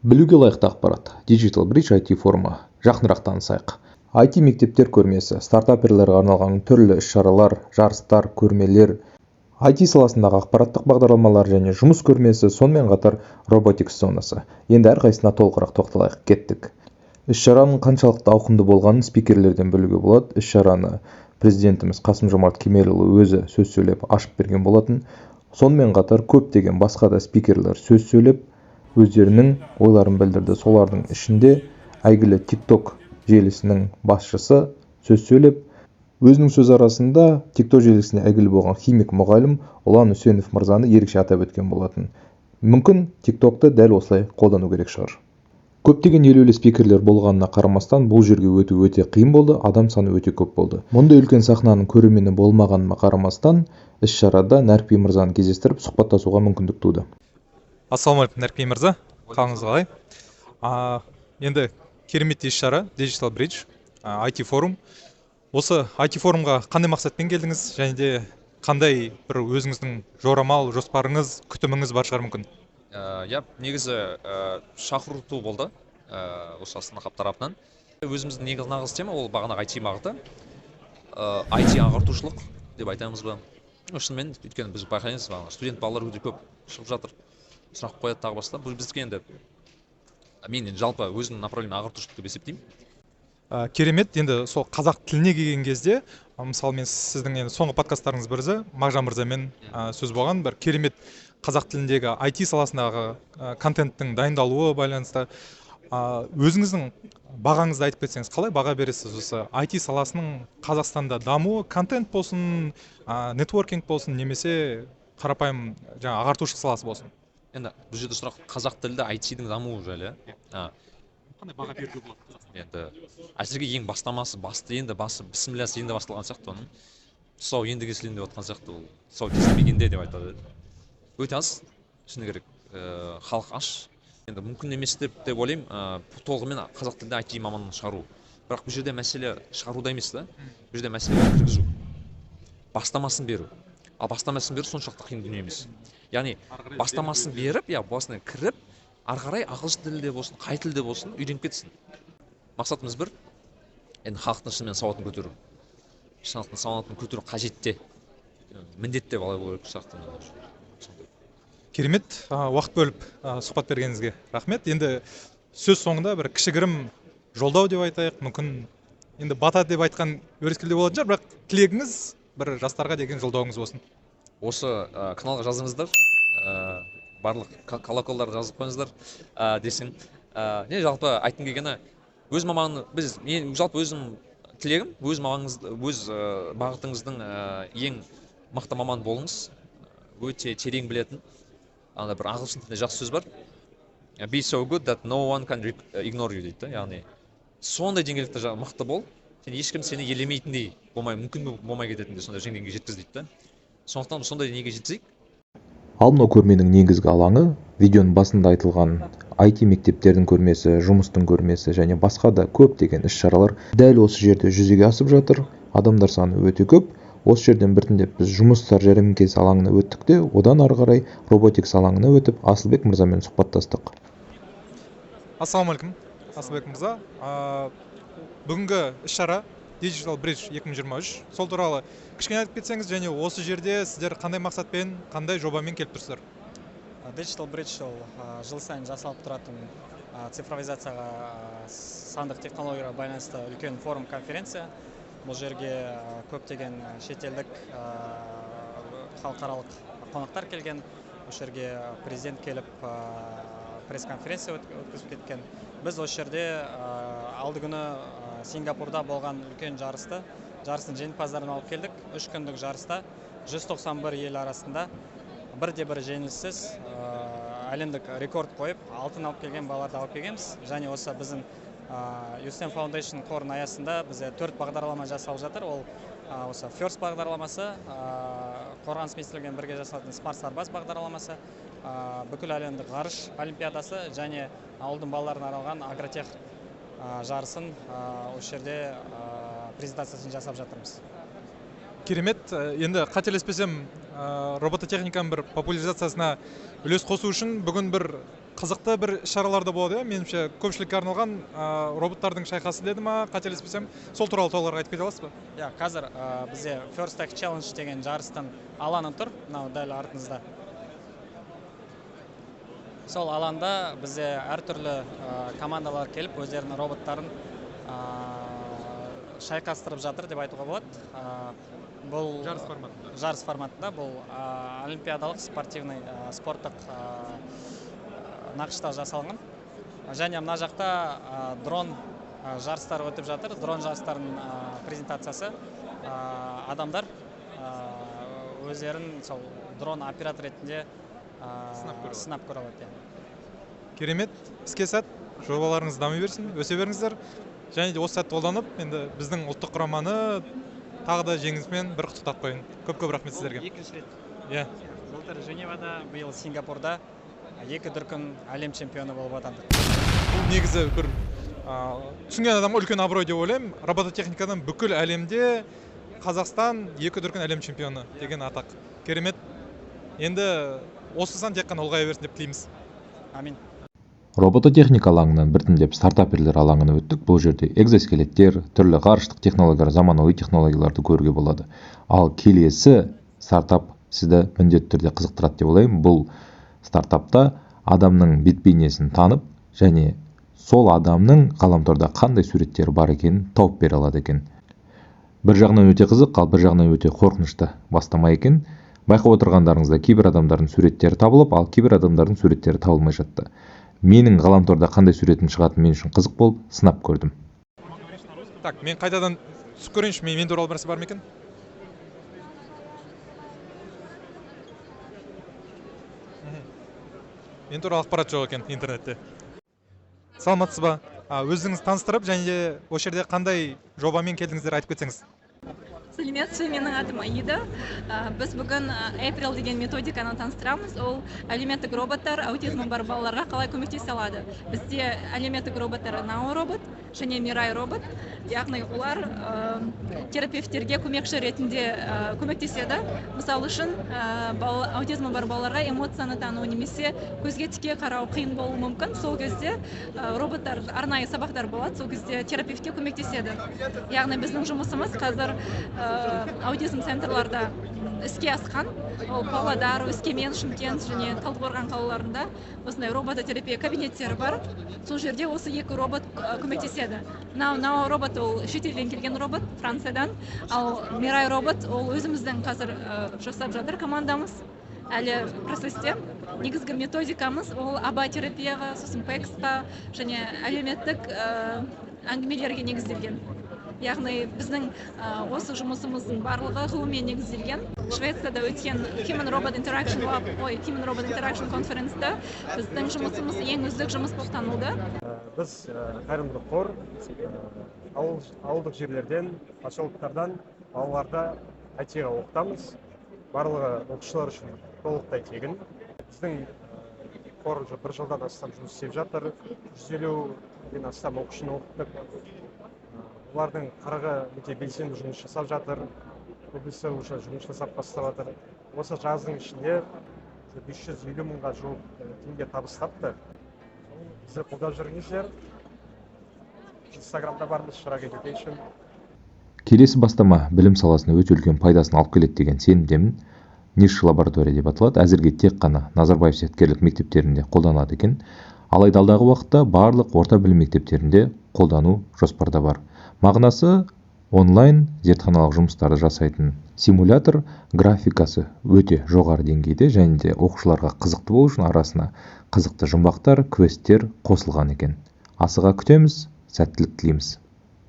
Білуге лайықты ақпарат. Digital Bridge IT форумы. Жақынырақ танысайық. IT мектептер көрмесі, стартаперлерге арналған түрлі іс-шаралар, жарыстар, көрмелер, IT саласындағы ақпараттық бағдарламалар және жұмыс көрмесі, сонымен қатар роботикс зонасы. Енді әрқайсысына толығырақ тоқталайық. Кеттік. Іс-шараның қаншалықты ауқымды болғанын спикерлерден білуге болады. Іс-шараны президентіміз Қасым-Жомарт Кемелұлы өзі сөз сөйлеп ашып берген болатын. Сонымен қатар көптеген басқа да спикерлер сөз сөйлеп, өздерінің ойларын білдірді. Солардың ішінде әйгілі TikTok желісінің басшысы сөз сөйлеп, өзінің сөз арасында TikTok желісіне әйгілі болған химик мұғалім Ұлан Үсенов мырзаны ерекше атап өткен болатын. Мүмкін, TikTokты дәл осылай қолдану керек шығар. Көптеген елеулі спикерлер болғанына қарамастан, бұл жерге өту өте қиын болды, адам саны өте көп болды. Мұндай үлкен сахнаның көрермені болмағанына қарамастан, іс-шарада Нәрікби мырзаны кездестіріп, сұхбаттасуға мүмкіндік туды. Ассалаумағалейкум, Нәрікби мырза, қалыңыз қалай? Енді керемет іс-шара Digital Bridge IT форум. Осы IT форумға қандай мақсатпен келдіңіз және де қандай бір өзіңіздің жорамал жоспарыңыз, күтіміңіз бар шығар мүмкін? Иә, негізі шақырту болды осы Астана Хаб тарапынан. Өзіміздің негізгі нағыз тема ол бағанағы IT бағыты, IT ағартушылық деп айтамыз ба. Шынымен, өйткені біз байқаймыз, бағана студент балалар өте көп шығып жатыр, сұрақ қояды, тағы басқа. Бұл біздікі енді, мен енді жалпы өзімнің направлением ағартушылық деп есептеймін. Керемет. Енді сол қазақ тіліне келген кезде, мысалы, мен сіздің енді соңғы подкасттарыңыз бірі Мағжан мырзамен сөз болған, бір керемет қазақ тіліндегі IT саласындағы контенттің дайындалуы байланысты. Өзіңіздің бағаңызды айтып кетсеңіз, қалай баға бересіз осы IT саласының Қазақстанда дамуы, контент болсын, нетворкинг болсын немесе қарапайым жаңа ағартушылық саласы болсын? Енді бұл жерде сұрақ қазақ тілді IT-дің дамуы жайлы, иә? Қандай баға беруге болады? Енді әзірге ең бастамасы басты, енді басы, бісмілласы енді басталған сияқты, оның тұсауы енді кесілейін деп жатқан сияқты. Ол тұсау кесілмегенде деп айтады, өте аз, шыны керек. Халық аш. Енді мүмкін емес деп ойлаймын толығымен қазақ тілінде IT маманын шығару. Бірақ бұл жерде мәселе шығаруда емес та, бұл жерде мәселе оны кіргізу, бастамасын беру. Ал бастамасын беру соншалықты қиын дүние емес. Яғни бастамасын беріп, иә, басына кіріп, ары қарай ағылшын тілінде болсын, қай тілде болсын, үйреніп кетсін. Мақсатымыз бір енді: халықтың шынымен сауатын көтеру. Халықтың сауатын көтеру қажет те, міндет те алай болу керек сияқты менің ойымша. Сондай. Керемет. Уақыт бөліп, сұхбат бергеніңізге рахмет. Енді сөз соңында бір кішігірім жолдау деп айтайық, мүмкін енді бата деп айтқан өрескел болатын шығар, бірақ тілегіңіз, бір жастарға деген жолдауыңыз болсын. Осы каналға жазыңыздар, барлық колоколдарды жазып қойыңыздар десең, не, жалпы айтқым келгені, өз маманы біз, мен жалпы өзім тілегім: өз маманыңыз, өз бағытыңыздың ең мықты маман болыңыз, өте терең білетін. Ана бір ағылшын тілінде жақсы сөз бар: «Be so good that no one can ignore you» дейді да. Яғни сондай деңгейлікте мықты бол, сен ешкім сені елемейтіндей болмай, мүмкін болмай кететіндей, сондай деңгейге жеткіз дейді да. Сондықтан сондай неге жетсек. Ал мынау көрменің негізгі алаңы, видеоның басында айтылған IT мектептердің көрмесі, жұмыстың көрмесі және басқа да көптеген іс-шаралар дәл осы жерде жүзеге асып жатыр. Адамдар саны өте көп. Осы жерден біртіндеп біз жұмыстар жәрмеңкесі алаңына өттік те, одан ары қарай роботикс алаңына өтіп, Асылбек мырзамен сұхбаттастық. Ассалаумағалейкум, Асылбек мырза. Бүгінгі іс-шара Digital Bridge 2023, сол туралы кішкене айтып кетсеңіз және осы жерде сіздер қандай мақсатпен, қандай жобамен келіп тұрсыздар? Digital Bridge ол жыл сайын жасалып тұратын цифровизацияға, сандық технологияға байланысты үлкен форум, конференция. Бұл жерге көптеген шетелдік, халықаралық қонақтар келген. Осы жерге президент келіп, пресс-конференция өткізіп кеткен. Біз осы жерде алды күні Сингапурда болған үлкен жарысты, жарыстың жеңімпаздарын алып келдік. 3 күндік жарыста 191 ел арасында бірде бір жеңіліссіз әлемдік рекорд қойып, алтын алып келген балаларды алып келгенбіз. Және осы біздің YouStem Foundation қорының аясында бізде төрт бағдарлама жасалып жатыр. Ол осы First бағдарламасы, Қорғаныс министрлігімен бірге жасалатын Smart Сарбаз бағдарламасы, бүкіл әлемдік ғарыш олимпиадасы және ауылдың балаларына арналған агротех жарысын осы жерде презентациясын жасап жатырмыз. Керемет. Енді қателеспесем, робототехниканың бір популяризациясына үлес қосу үшін бүгін бір Қызықты бір іс-шаралар да болады, иә, меніңше, көпшілікке арналған роботтардың шайқасы деді ма, қателеспесем, сол туралы толығырақ айтып кете аласыз ба? Иә, қазір бізде First Tech Challenge деген жарыстың алаңы тұр, мынау дәл артыңызда. Сол алаңда бізде әртүрлі командалар келіп, өздерінің роботтарын шайқастырып жатыр деп айтуға болады. Бұл жарыс форматында. Жарыс форматында, бұл олимпиадалық спортивный, спорттық нақышта жасалған. Және мына жақта дрон жарыстары өтіп жатыр. Дрон жарыстарының презентациясы. Адамдар өздерін сол дрон оператор ретінде сынап сынап көре алады. Керемет, іске сәт, жобаларыңыз дами берсін, өсе беріңіздер. Және де осы сәтті қолданып, енді біздің ұлттық құраманы тағы да жеңісімен бір құттықтап қояйын. Көп-көп рахмет сіздерге. Екінші рет. Иә. Былтыр Женевада, биыл Сингапурда екі дүркін әлем чемпионы болып атандық. Бұл негізі бір түсінген адамға үлкен абырой деп ойлаймын. Робототехникадан бүкіл әлемде Қазақстан екі дүркін әлем чемпионы деген атақ. Керемет. Енді осы сан тек қана ұлғая берсін деп тілейміз. Амин. Робототехника алаңынан біртіндеп стартаперлер алаңына өттік. Бұл жерде экзоскелеттер, түрлі ғарыштық технологиялар, заманауи технологияларды көруге болады. Ал келесі стартап сізді міндетті түрде қызықтырады деп ойлаймын. Бұл стартапта адамның бет бейнесін танып және сол адамның ғаламторда қандай суреттері бар екенін тауып бере алады екен. Бір жағынан өте қызық, ал бір жағынан өте қорқынышты бастама екен. Байқап отырғандарыңызда кейбір адамдардың суреттері табылып, ал кейбір адамдардың суреттері табылмай жатты. Менің ғаламторда қандай суретім шығатыны мен үшін қызық болып, сынап көрдім. Так, мен қайтадан түсіп көрейінші, мен туралы бір нәрсе бар ма екен? Мен туралы ақпарат жоқ екен интернетте. Саламатсыз ба? Өзіңіз таныстырып, және де осы жерде қандай жобамен келдіңіздер айтып кетсеңіз. Сәлеметсіз, менің атым Аида. Біз бүгін April деген методиканы таныстырамыз. Ол әлеуметтік роботтар аутизмі бар балаларға қалай көмектесе алады. Бізде әлеуметтік роботтар Nao робот және Mirai робот. Яғни олар терапевттерге көмекші ретінде көмектеседі. Мысалы үшін, аутизмі бар балаларға эмоцияны тану немесе көзге тіке қарау қиын болуы мүмкін. Сол кезде роботтар арнайы сабақтар болады, сол кезде терапевтке көмектеседі. Яғни біздің жұмысымыз қазір аутизм центрларда іске асқан. Ол Павлодар, Өскемен, Шымкент және Талдықорған қалаларында осындай робототерапия кабинеттері бар. Сол жерде осы екі робот көмектеседі. Мынау Nao робот ол шетелден келген робот, Франциядан. Ал Mirai робот ол өзіміздің қазір жасап жатыр командамыз. Әлі процесте. Негізгі методикамыз ол АБА терапияға, сосын ПЭКС-қа және әлеуметтік әңгімелерге негізделген. Яғни біздің осы жұмысымыздың барлығы ғылыммен негізделген. Швецияда өткен Human Robot Interaction Lab, ой, Human Robot Interaction Conference-та біздің жұмысымыз ең үздік жұмыс болып танылды. Біз қайырымдылық қор, ауылдық жерлерден, поселоктардан балаларды ай ти-ға оқытамыз. Барлығы оқушылар үшін толықтай тегін. Біздің қор уже бір жылдан астам жұмыс істеп жатыр. Жүз елуден астам оқушыны оқыттық. Олардың қырығы өте белсенді жұмыс жасап жатыр. Көбісі уже жұмыс жасап бастап жатыр. Осы жаздың ішінде бес жүз елу мыңға жуық теңге табыс тапты. Бізді қолдап жүріңіздер. Инстаграмда бармыз, Шырақ Education. Келесі бастама білім саласына өте үлкен пайдасын алып келеді деген сенімдемін. Ниш лаборатория деп аталады. Әзірге тек қана Назарбаев зияткерлік мектептерінде қолданылады екен. Алайда алдағы уақытта барлық орта білім мектептерінде қолдану жоспарда бар. Мағынасы онлайн зертханалық жұмыстарды жасайтын симулятор, графикасы өте жоғары деңгейде және де оқушыларға қызықты болу үшін арасына қызықты жұмбақтар, квесттер қосылған екен. Асыға күтеміз, сәттілік тілейміз.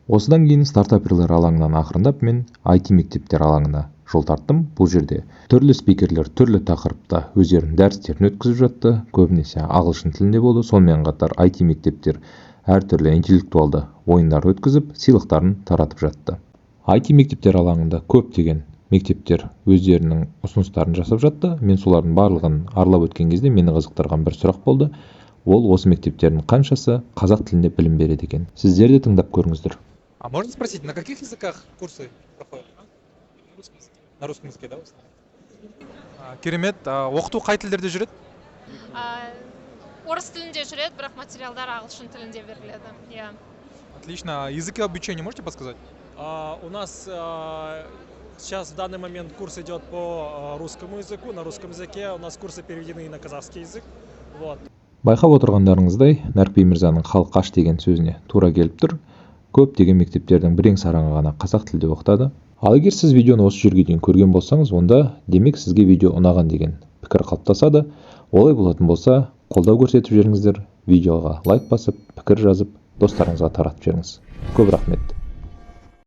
Осыдан кейін стартаперлер алаңынан ақырындап мен ай ти мектептер алаңына жол тарттым. Бұл жерде түрлі спикерлер түрлі тақырыпта өздерінің дәрістерін өткізіп жатты. Көбінесе ағылшын тілінде болды. Сонымен қатар ай ти мектептер әртүрлі интеллектуалды ойындар өткізіп, сыйлықтарын таратып жатты. Ай ти мектептер алаңында көптеген мектептер өздерінің ұсыныстарын жасап жатты. Мен солардың барлығын аралап өткен кезде мені қызықтырған бір сұрақ болды. Ол осы мектептердің қаншасы қазақ тілінде білім береді екен. Сіздер де тыңдап көріңіздер. А можно спросить, на каких языках курсы проходят? На русском языке, да, в основном? Керемет. Оқыту қай тілдерде жүреді? Орыс тілінде жүреді, бірақ материалдар ағылшын тілінде беріледі, иә. Отлично. Языки обучения можете подсказать? У нас сейчас в данный момент курс идет по русскому языку. На русском языке у нас курсы переведены и на казахский язык. Вот. Байқап отырғандарыңыздай, Нәрікби мырзаның «халық аш» деген сөзіне тура келіп тұр. Көптеген мектептердің бірең-сараңы ғана қазақ тілде оқытады. Ал егер сіз видеоны осы жерге дейін көрген болсаңыз, онда демек сізге видео ұнаған деген пікір қалыптасады. Олай болатын болса, қолдау көрсетіп жіберіңіздер, видеоға лайк басып, пікір жазып, достарыңызға таратып жіберіңіз. Көп рахмет.